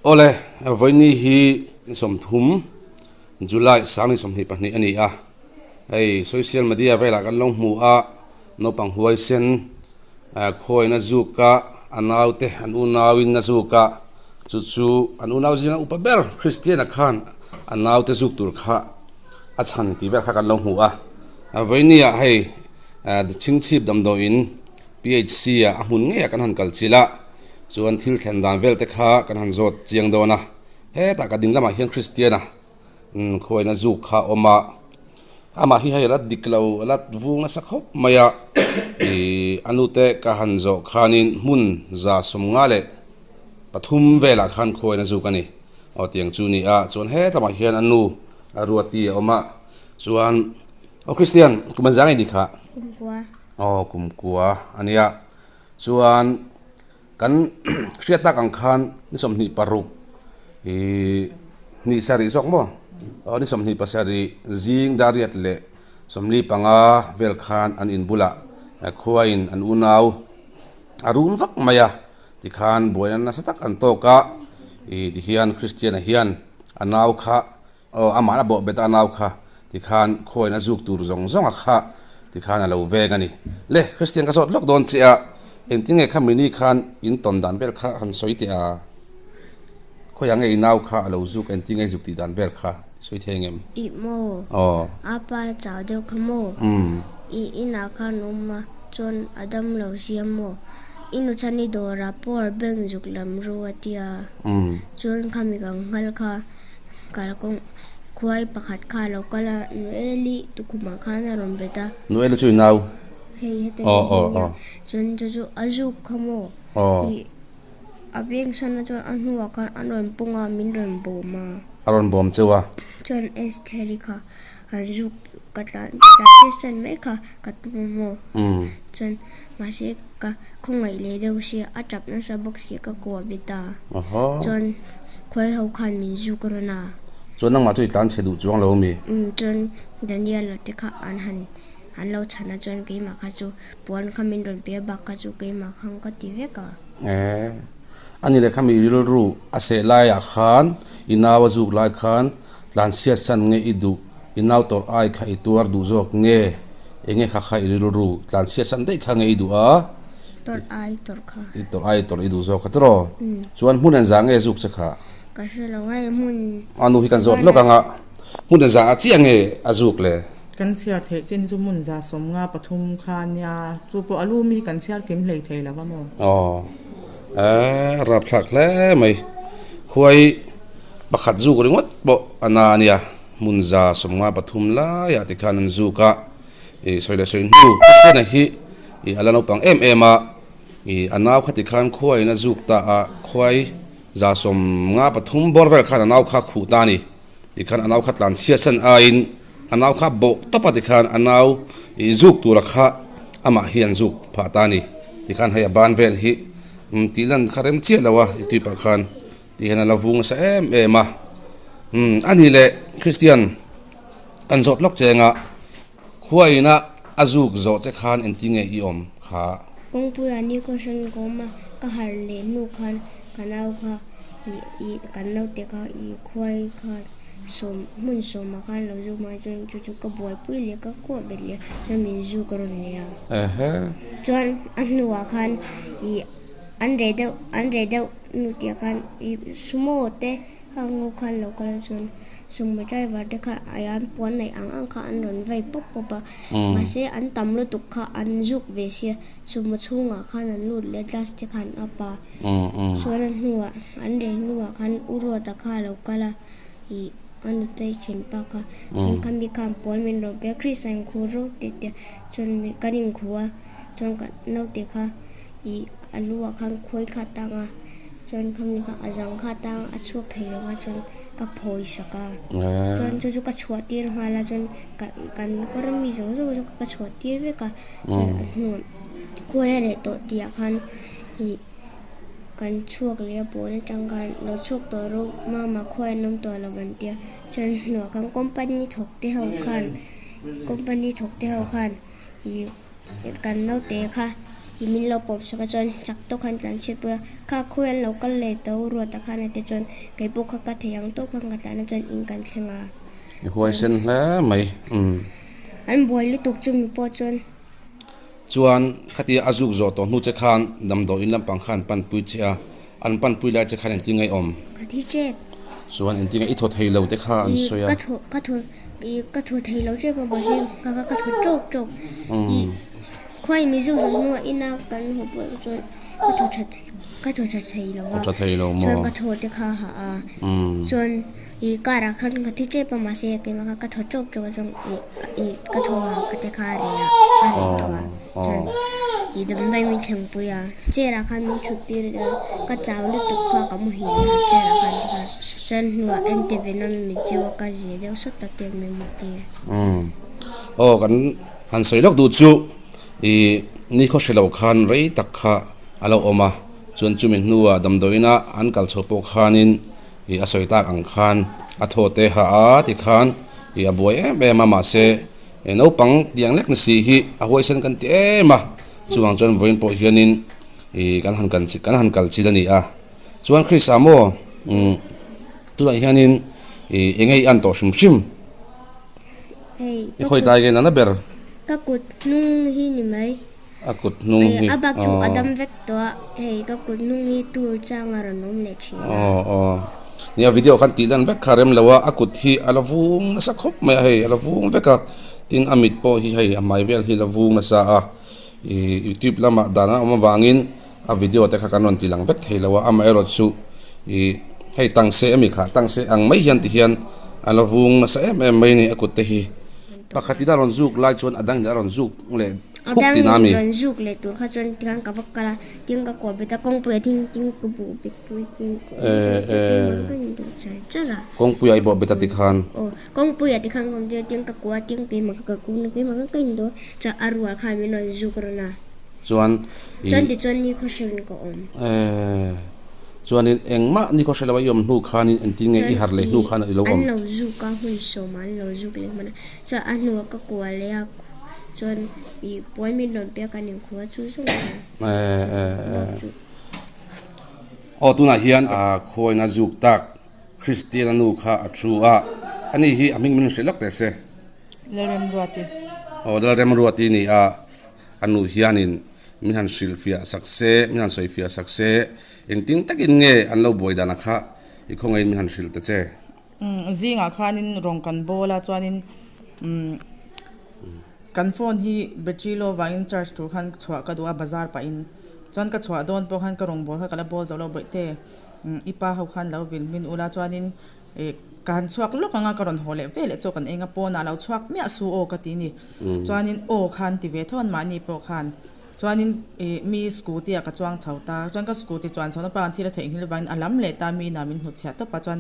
Awle, vawiini hi ni 30 July 2022 a ni a, hei social media velah kan lo hmu a, naupang huaisen khawiin a zuk a, a naute an unauin a zuk a, chu chu an unau zinga upa ber Christian-a khan a naute zuk tur kha a chhan tih vel kha kan lo hmu a, vawiini ah hei chhingchhip damdawiin PHC ah a hmun ngeiah kan han kal chilh a, chuan thil thlen dan vel te kha kan han zawt chiang dawn a, hetah ka ding lamah hian Christian-a khuaina zuk kha a awm a, amah hi hei a la dik lo a la vung nasa khawp mai a, ih a nute ka han zawh khanin hmun 53 velah khan khuaina zuk a ni, aw tiang chu a ni a, chuan hetlamah hian a nu a Ruati a awm a, chuan aw Christian kum an zang i ni kha? Kumkua. Aw kumkua a nia. Chuan kan hriat tak ang khan ni 26 ih hnih sarih zawk maw? Aw ni 27 zing dariat leh 45 vel khan an in bulah khuain an unau a run vak mai a. Tikhan buaina nasa tak an tawk a, ih tihian Christian-a hian a nau kha Aw, amah a bawh bet a nau kha tikhan khawiin a zuk tur zawng zawng a kha tikhan a lo veng a ni. Le, Christian ka zawt lawk dawn che a, engtin nge kha mini khan in tawn dan vel kha han sawi teh a? Khawiah nge i nau kha a lo zuk, engtin nge i zuk tih dan vel kha i sawi thei ang em? Ih maw? Aw. A pa chau deuh kha maw? Umm. I inah khan awm a, chuan a dam lo sia maw? I nuchhan i dawrah power bank zuk lam ru a tia. Umm. Chuan khami kan nghal kha. Kalkawng khuai pakhat kha a lo kal a, Noeli tukhumah khan a rawn bet a. Noeli chu i nau? Hei heta hi a nia. Chuan chu chu a zuk kha maw? Ih a beng sana chuan a hnuah khan a rawn pawng a, min rawn bawm a. A rawn bawm cheu a. Chuan Estheri kha an zuk ka tlan tlan hriatsan mai kha ka tum a maw? Chuan mahse ka khawngaih leh deuh sia a tap nasa bawk sia ka kuah bet a. Chuan khuai ho khan min zuk rawn a. Chuan nangmah chu i tlan chhe duh chuang lo ami? Umm chuan Daniel-a te kha an han an lo chhan a chuan keimah kha chu puan kha min rawn pe a bak kha chu keimah khan ka ti vek a. Eeh ani leh kha mi rilru a seh laiah khan i nau a zuk lai khan tlan chhiat san nge i duh i nau tawrh ai kha i tuar duh zawk nge enge kha kha i rilru tlan chhiat san daih kha nge i duh a? Tawrh ai tawrh kha. I tawrh ai tawrh i duh zawk kha tiraw? Chuan hmun an zah nge zuk che kha? Ka hre lo ngai hmun. A nu hi kan zawt lawk ang a, hmun an zah ah chiah nge a zuk le? Kan chhiar theih chin hi chu hmun 53 kha a nia, chu pawh a lumi kan chhiar kim hlei thei lo va maw? Aw, eeh rapthlak hle mai. Khuai pakhat zuk ringawt pawh a na a nia, hmun 53 laiah tikhan an zuk a. Ih sawi leh sawi hnu Christian-a hi ih a la naupang em em a, ih a nau kha tikhan khuaiin a zuk ta a, khuai 53 bawr vel khan a nau kha a khuh ta a ni. Tikhan a nau kha tlan chhiat san aiin a nau kha bawh tawp a tikhan a nau ih zuk tura kha amah hi an zuk phah ta a ni. Tikhan hei a ban vel hi umm tih lan kha rem chiah lo a youtube ah khan tihian a la vung nasa em em a. Umm a nih leh Christian kan zawt lawk cheng a. Khuaina a zuk zawh che khan engti nge i awm kha? Kawngpuia ni kawhhran ka awm a, ka harh leh hnu khan ka nau kha ih ih kan naute kha ih khuai khan sawm hmun sawmah khan lo zuk mai chuan chu chu ka buaipui leh ka kuah bet leh chuan min zuk a rawn leh a. Chuan a hnuah khan ih an reh deuh an reh deuh hnu tih khan ih sumo te Kha ngaw khan lo kal chuan sumo driver te kha an puan neih ang ang kha an rawn vei pawp pawp a mahse an tam lutuk kha an zuk ve sia sumo chhungah khan an lut leh glass te kha an up a chuan a hnuah an reh hnuah khan u Ruata kha a lo kal a ih a nutei thinpa kha chuan khami khan puan min rawn pe a Krista inkhuh rawh tih te chuan kan inkhuh a chuan kan naute kha ih a lu ah khan khawi kha a tang a chuan khami kha a zang kha a tang a chhuak thei lo a chuan ka phawi sak a chuan chu chu ka chhuah tir nghal a chuan ka kan kawr ami zawng zawng chu ka chhuah tir vek a chuan a hnuah khawi a reh tawh tih ah khan ih kan chhuak leh a pawn atang khan lo chhuak tawh rawh mama khawi an awm tawh lo an tia chuan hnuah khan company thawk te ho khan company thawk te ho khan ih kan naute kha. Ih min lo pawm sak a chuan chak tawk khan tlan chhiat pui a, kha khawi an lo kal leh to ruata khan a ti chuan kei pawh kha ka thei ang tawk khan ka tlan a chuan in kan thleng a. I huaisen hle mai umm. An buai lutuk chu mi pawh chuan. Chuan khatia a zuk zawh tawh hnu che khan damdawiin lampang khan an panpui che a, an panpui lai che khan engtin nge i awm? Ka thi tep. Chuan engtin nge i thaw thei lo te kha an sawi a. Ka thaw ka thaw ih ka thaw thei lo tep a mahse ka ka thaw tawk tawk ih khuai mi zuk zawh hnuah ina kan haw pawh chuan ka thaw tha ka thaw tha thei lo a chuan ka thaw te kha a hah a chuan ih car ah khan ka thi tep a mahse keimah kha ka thaw tawk tawk a chuan ih ih ka thaw a ka te kha a reh a a reh tawh a chuan ih damdawi min thlengpui a chair ah khan min thut tir a ka chau lutuk kha ka muhil a chair ah khan tikhan chuan hnuah antivenom min cheu a ka zia deuh sawt a tir min hmuh tir. Aw kan han sawi lawk duh chu ih nikhaw hre lo khan rei tak kha a lo awm a chuan chumi hnuah damdawiina an kal chho pawh khanin ih a sawi tak ang khan a thaw te ha a tikhan ih a buai em em a mahse ih naupang tiang lek ni si hi a huaisen kan ti em a chuvang chuan vawiin pawh hianin ih kan han kan han kal chil a ni a chuan Krista maw umm tunah hianin ih eng nge i an tawh hrim hrim i khawi tlai nge nana ber. Ka kut hnung hi ni mai. A kut hnung hi. A bak chu a dam vek tawh a, hei ka kut hnung hi tur chang a rawn awm leh thin a. Aw aw. Nia video khan tih lan vek kha rem lo a, a kut hi a la vung nasa khawp mai a hei a la vung vek a, tin a mit pawh hi hei a hmai vel hi a la vung nasa a, ih youtube lamah dan a awm avangin a video te kha kan rawn ti lang vek thei lo a, amaherawh chu ih hei tangse ami kha tangse ang mai hian ti hian a la vung nasa em em mai a ni a kut te hi. Pakhatin a rawn zuk lai chuan a dangin a rawn zuk leh A dang rawn zuk leh tur kha chuan tikhan ka va kal a, tin ka kuah bet a, kawngpuiah tin tin ka bawh bet pui tin ka induh char char a. Kawngpuiah i bawh bet a tikhan? Aw, kawngpuiah tikhan ka awm tir a, tin ka kuah a, tin keimah kha ka kun a, keimah kha ka induh a, chuan a rual khan min rawn zuk rawn a. Chuan i. Chuan tichuan nikhaw hrein ka awm. Eee. Chuanin engmah nikhaw hre lo a i awm hnu khanin engtin nge i harh leh hnu khan i lo awm? An lo zuk a, hmun sawmah an lo zuk leh hman a, chuan a hnuah ka kuah leh a. Chuan ih puan min rawn pek a ning khua chu zawng a. Aw tunah hian a khuaina zuk tak Kristiana nu kha a thu a, ani hi a hming min hrilh lawk teh se. Lalremruati. Aw Lalremruati ni a, a nu hianin min han hrilhfiah sak se, min han sawifiah sak se, engtin takin nge an lo buai dana kha i khawngaihin min han hrilh ta che. Zingah khanin rawng kan bawl a chuanin umm kan phone hi battery low vangin charge tur khan chhuah ka duh a bazar pahin chuan ka chhuah dawn pawh khan ka rawng bawl kha ka la bawl zo lo bawihte umm i pa ho khan lo vil hmin ula chuanin ih ka han chhuak lawk ang a ka rawn haw leh ve leh chaw kan eng a pawnah lo chhuak miah su aw ka ti a ni chuanin aw khan ti ve tho an mahni pawh khan. Chuanin ih mi scooty ah ka chuang chho ta, chuan ka scooty chuan chhohna pa thil a theihnghilh vangin a lam leh ta mi inah min hnutchhiah tawp a chuan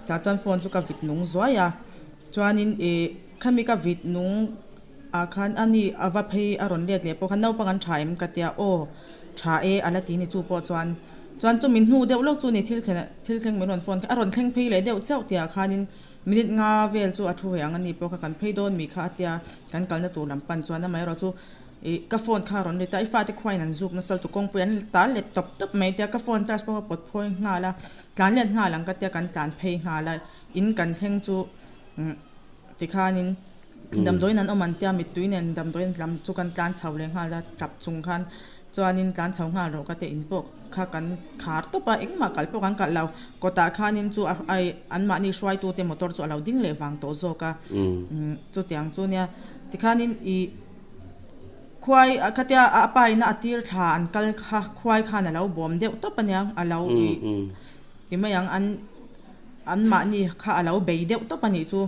tah chuan phone chu ka vit nung zuai a chuanin ih khami ka vit nung ah khan a ni a va phei a rawn let leh pawh khan naupang an tha em ka tia aw tha e a la ti ni chu pawh chuan chuan chumi hnu deuh lawk chu ni thil thlen thil thleng min rawn phone kha a rawn thleng phei leh deuh chauh tih ah khanin minute nga vel chu a thu ve ang a ni pawh kha kan phei dawn mi kha a tia kan kalna tur lam pan chuan amaherawhchu chu. Ih ka phone kha a rawn let a, i fate khuain an zuk nasa lutuk kawngpui an tal let tawp tawp mai tia ka phone charge pawh ka pawt phawi nghal a, tlan let nghal ang ka tia kan tlan phei nghal a, in kan thleng chu umm tikhanin damdawiin an awm an tia mittui nen damdawiin lam chu kan tlan chho leh nghal a tap chung khan chuanin tlan chho nghal rawh ka tia in pawh kha kan khar tawp a engmah kalh pawh kan kalh lo kawtah khanin chu a ai anmahni hruaitute motor chu a lo ding leh vang tawh zawk a umm chutiang chu nia tikhanin ih. Khuai khatia a pa ina a tir thla an kal kha khuai khan a lo bawm deuh tawp a nia a lo ih ti mai ang an anmahni kha a lo bei deuh tawp a nih chu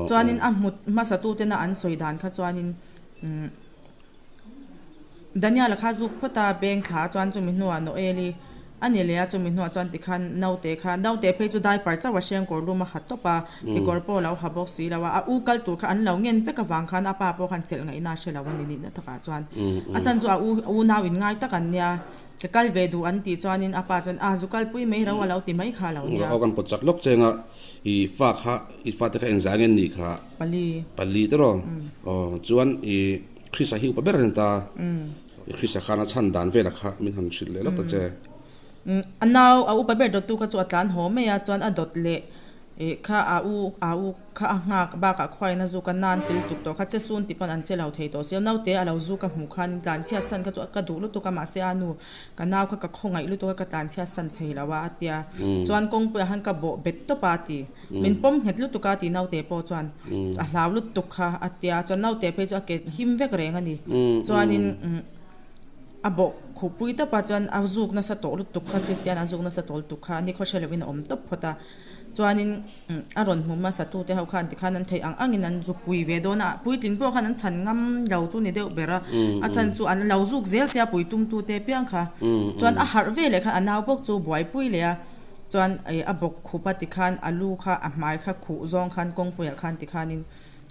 chuanin a hmu hmasa tu tena an sawi dan kha chuanin umm Daniel-a kha zuk phawt a beng thla a chuan chumi hnuah Noel-i A ni leh a, chumi hnuah chuan tikhan naute kha, naute phei chu diaper chauh a hreng kawr lum a ha tawp a, kekawr pawh a lo ha bawk si lo a, a u kal tur kha an lo ngen vek avang khan a pa pawh khan chelh ngaihna a hre lo a ni nihna takah chuan. A chhan chu a u a unau in ngai tak an nia, ka kal ve duh an tih chuanin a pa chuan a zu kalpui mai ro a lo ti mai kha a lo nia. Aw kan pawt chak lawk cheng a, i fa kha i fate kha engzah nge ni kha? Pali. Pali tiraw? Aw chuan i Krista hi upa ber a ni ta. Krista khan a chhan dan velah kha min han hrilh leh lawk ta che. A nau a upa ber dawttu kha chu a tlan haw mai a, chuan a dawt leh ih kha a u a u kha a nghak bakah khuain a zuk a nan til tuk tawh kha che sun tih pawn an che lo thei tawh sia naute a lo zuk a hmuh khanin tlan chhiat san kha chu ka duh lutuk a mahse a nu ka nau kha ka khawngaih lutuk a ka tlan chhiat san thei lo a a tia chuan kawngpuiah khan ka bawh bet tawp a a ti. Min pawm nghet lutuk a tih naute pawh chuan a hlau lutuk kha a tia chuan naute phei chu a ke him vek reng a ni. Chuanin a bawh khuhpui tawp a chuan a zuk nasa tawh lutuk kha Kristian a zuk nasa tawh lutuk kha ni khawhre lovin a awm tawp phawt a. Chuanin a rawn hmu hmasa tute ho khan tikhan an theih ang angin an zuk pui ve dawn a, puitling pawh khan an chhan ngam lo chu ni deuh ber a, a chhan chu an lo zuk zel sia pui tumtute piang kha. Chuan a harh ve leh khan a nau bawk chu buaipui leh a. Chuan a bawk khup a tikhan a lu kha a hmai kha khuh zawng khan kawngpuiah khan tikhanin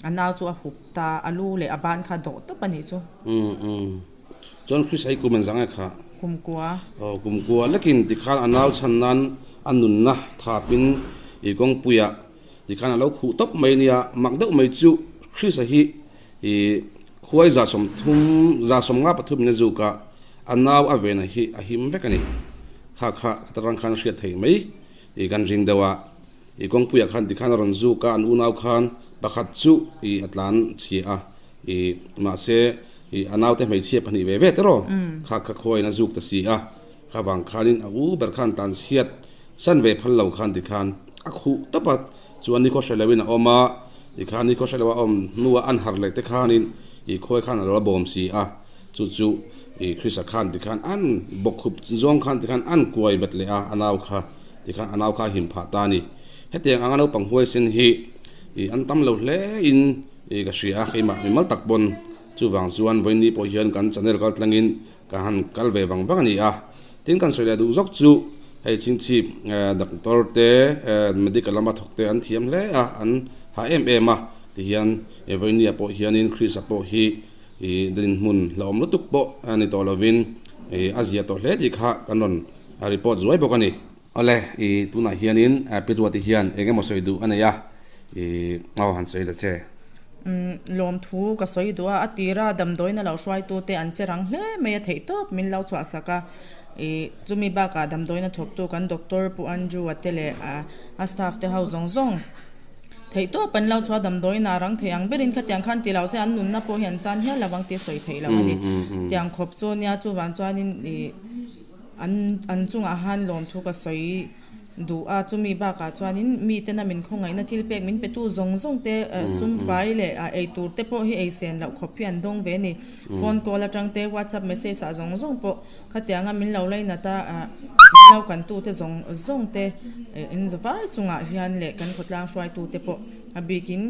a nau chu a hup ta, a lu leh a ban kha dawh tawp a nih chu. Umm umm. Chuan Chris a hi kum engzah nge kha? Kum kua. Aw kum kua lekin tikhan a nau chhan nan a nunna thapin i kawngpuiah tikhan a lo khuh tawp mai nia, mak deuh mai chu Chris a hi i khuai 130 153 in a zuk a, a nau a vena hi a him vek a ni. Kha kha ka tarang khan a hriat thei mai i kan ring deuh a, i kawngpuiah khan tikhan a rawn zuk a, an unau khan pakhat chu i a tlan chhia a, i mahse i a naute hmeichhia pahnih ve ve te rawh kha kha khuain a zuk ta si a, kha vang khanin a u ber khan tlan chhiat san ve phal lo khan tikhan a khuh tawp a, chuan nikhaw hre loin a awm a, tikhan nikhaw hre lo a awm hnuah an harh leh te khanin i khuai khan a lo la bawm si a. Chu chu i Krista khan tikhan an bawkkhup zawng khan tikhan an kuai bet leh a, a nau kha tikhan a nau kha a him phah ta a ni. Hetiang anga naupang huaisen hi i an tam lo hle in i ka hria a, keimah mimal tak pawn chuvang chuan vawiin pawh hian kan channel kal tlangin ka han kal ve vang vang a ni a. Tin kan sawi leh duh zawk chu hei chhingchhip doctor te medical lama thawk te an thiam hle a, an ha em em a tihian vawiin pawh hianin Krista pawh hi I dinhmun hlauhawm lutuk pawh a ni tawh lovin i a zia tawh hle tih kha kan rawn report zuai bawk a ni. Awle, i tunah hianin Pi Ruati hian eng emaw sawi duh a nei a, i aw han sawi la che. Umm, lawmthu ka sawi duh a, a tira damdawiin a lo hruaitute an che rang hle mai a theih tawp min lo chhuahsak a, i chumi bakah damdawiin a thawktu kan Doctor Pu Andrew-a te leh a staff te ho zawng zawng, Theih tawp an lo chhuah damdawiin a rang thei ang berin khatiang khan ti lo se an nunna pawh hi an chan hial lovang tih a sawi theih loh a ni. Tiang khawp chu nia chuvang chuanin ih an an chungah han lawmthu ka sawi duh a, chumi bakah chuanin mitena min khawngaihna thil pek min petu zawng zawng te sum fai leh ei tur te pawh hi ei sen loh khawp hi an dawng ve a ni. Phone call atang te WhatsApp message ah zawng zawng pawh Khatianga min lo lainat a, min lo kantute zawng zawng te in zavai chungah hian leh kan khawtlang hruaitute pawh a bikin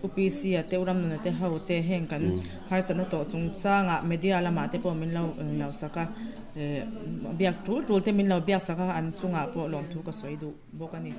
UPC a te Uramnuna te ho te heng kan harsatna tawh chungchangah media lamah te pawh min lo lo sak a, biak tul tul te min lo biak sak a, an chungah pawh lawmthu ka sawi duh bawk a ni.